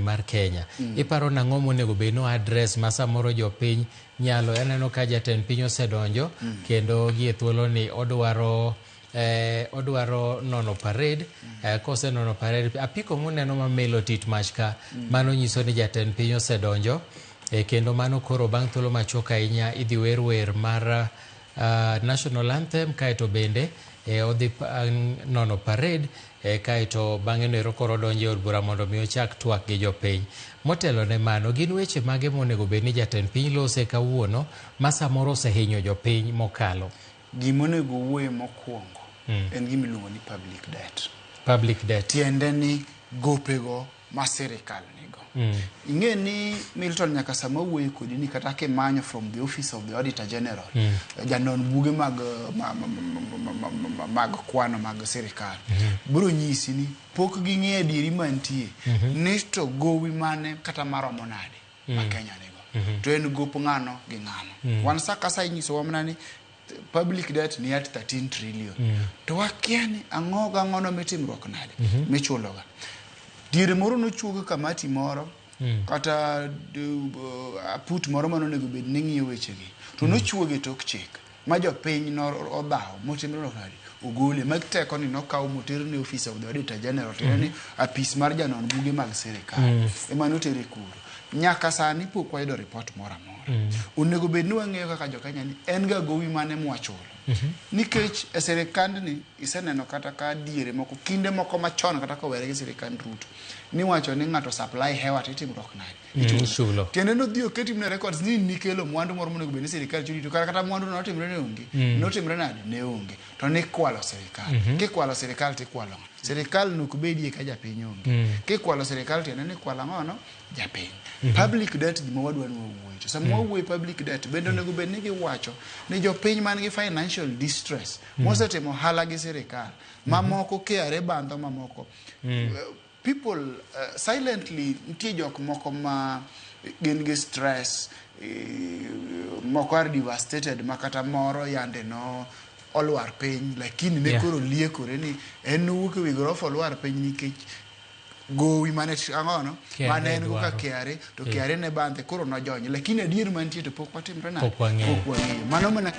mar Kenya. Iparo nang'o monego bed ni address ma samoro jopiny nyalo aneno ka jatend piny osedonjo kendo gie thuolo ni odwaro odwaro nono parade kosenono parade apiko muneno mamelo tit mach ka mano nyiso ni jatend piny osedonjo kendo mano koro bang' thuolo machuok ahinya idhi wer wer mar national anthem kaeto bende odhi nono parade kaeto bang'e no ero koro odonjo e od bura mondo mi ochak twak gi jopiny. Motelo ne mano, gin weche mage monego bed ni jatend piny lose kawuono ma samoro osehinyo jopiny mokalo? Gima onego owuoye mokwongo en gima iluongo ni public debt. Public debt. Tiende ni gopego ma sirikal nigo. Ing'e ni Milton nyaka sama wuoyo kodi ni kata kimanyo from the office of the auditor general janon buge mag, mag kwano mag sirikal biro nyisi ni pok ging'eyo adieri mantie ni to gowi mane kata maromo nade ma Kenya nigo to en gop ng'ano gi ng'ano. Wan sa ka sa inyisowa mana ni public debt ni at 13 trillion to wakia ni ang'o gang'ono mitimruok nade michuloga. Diere moro nochuog kamati moro kata aput moro manonego bed ni ng'iyo wechegi to nochuoge tok chik ma jopiny no odhawo motimre nade ogole mag teko ni nokaw moter ne office of the auditor general tiende ni apis mar janon buge mag sirikal ema notere kuro. Nyaka sani pok wayudo report moro amora. Onego bed ni wang'eyo kaka jokenya ni en ga gowi mane mwachulo nikech e sirikandni iseneno kata ka diere moko kinde moko machon kata kowere gi sirikand Ruto niwacho ni ng'ato supply hewa titimruok nade. Ichulo. Tiende nodhi oketi mana records ni nikelo mwandu moro monego bed ni sirikal chuli to kata mwandu no notimre ne onge. Notimre nade ne onge to nikwalo sirikal. Kikwalo sirikal tikwalo ng'a? Sirikal nok bedie ka japiny onge. Kikwalo sirikal tiende ni ikwalo ang'ono japiny. Public debt gima wadwa ni wawuoye to sama wawuoye public debt bende onego bed ni giwacho ni jopiny man gi financial distress mosetimo ohala gi sirikal mamoko KRA bandho mamoko people silently nitie jok moko ma gin gi stress moko are devastated ma kata moro yande no olwar piny lakini ne koro liekore ni en nowuok e wi gorofa olwar piny nikech gowi mane ang'ono KRA mane en go ka dwaro. KRA to KRA ne bandhe koro nojony lakini adier mantie to pok watimre nade. Pok wang'eyo. Pok wang'eyo mano mana.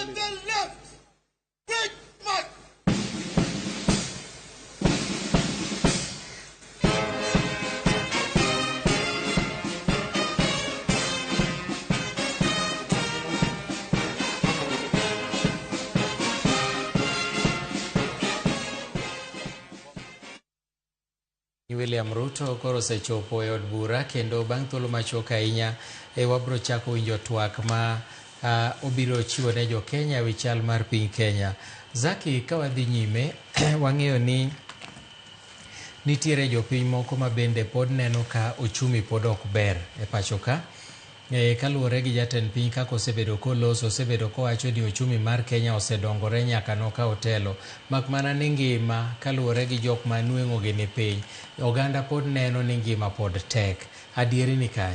On the left, quick march! William Ruto koro osechopo e od bura kendo bang' thuolo machuok ahinya e wabro chako winjo twak ma obiro chiwo ne jo Kenya e wi chal mar piny Kenya. Zaki, ka wadhi nyime wang'eyo ni nitiere jopiny moko ma bende pod neno ka ochumi pod ok ber e pacho ka. Kaluwore gi jatend piny kaka osebedo koloso, osebedo kowacho ni ochumi mar Kenya osedongore nyaka nokaw telo. Mak mana ni ngima kaluwore gi jok ma nweng'o gi ni piny, oganda pod neno ni ngima pod tek. Adieri ni kanye?